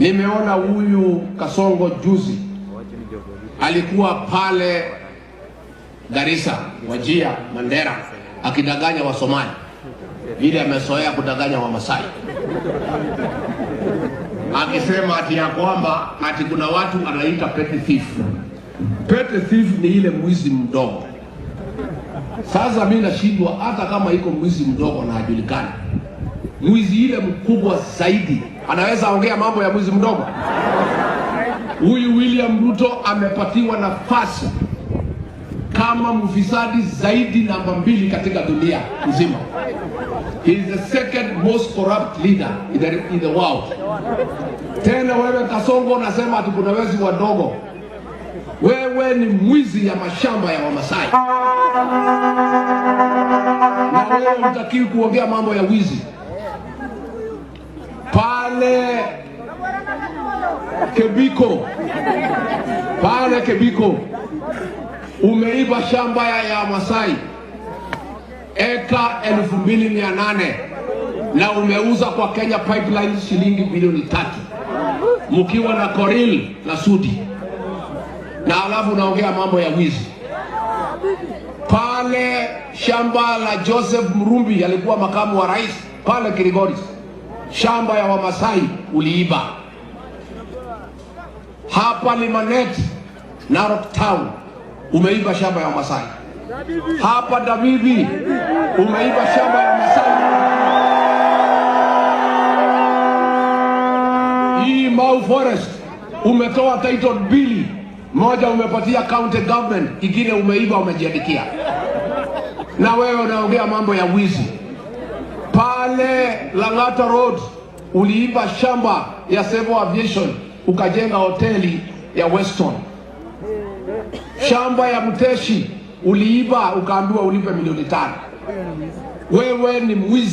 Nimeona huyu Kasongo juzi alikuwa pale Garissa, Wajir, Mandera akidanganya Wasomali vile amezoea kudanganya Wamasai, akisema ati ya kwamba ati kuna watu anaita petty thief. Petty thief ni ile mwizi mdogo. Sasa mi nashindwa hata kama iko mwizi mdogo na hajulikani, mwizi ile mkubwa zaidi anaweza ongea mambo ya mwizi mdogo? Huyu William Ruto amepatiwa nafasi kama mfisadi zaidi namba 2 katika dunia nzima. He is the second most corrupt leader in the world. Tena wewe Kasongo unasema ati kuna wezi wadogo. Wewe ni mwizi ya mashamba ya Wamasai, na wewe hutakiwi kuongea mambo ya wizi pale Kibiko. Pale Kibiko umeiba shamba ya Masai eka 2800 na umeuza kwa Kenya Pipeline shilingi bilioni 3 mkiwa na Korir na Sudi, na alafu unaongea mambo ya wizi pale shamba la Joseph Murumbi, alikuwa makamu wa rais pale Kilgoris, shamba ya Wamasai uliiba. Hapa Limanet, Narok Town, umeiba shamba ya Wamasai. Hapa Ndabibi umeiba shamba ya Wamasai. Hii Mau Forest umetoa title mbili, moja umepatia county government, ingine umeiba umejiandikia. Na wewe unaongea mambo ya wizi. Pale Lang'ata Road uliiba shamba ya Civil Aviation ukajenga hoteli ya Weston. Shamba ya Mteshi uliiba ukaambiwa ulipe milioni 5. Wewe ni mwizi.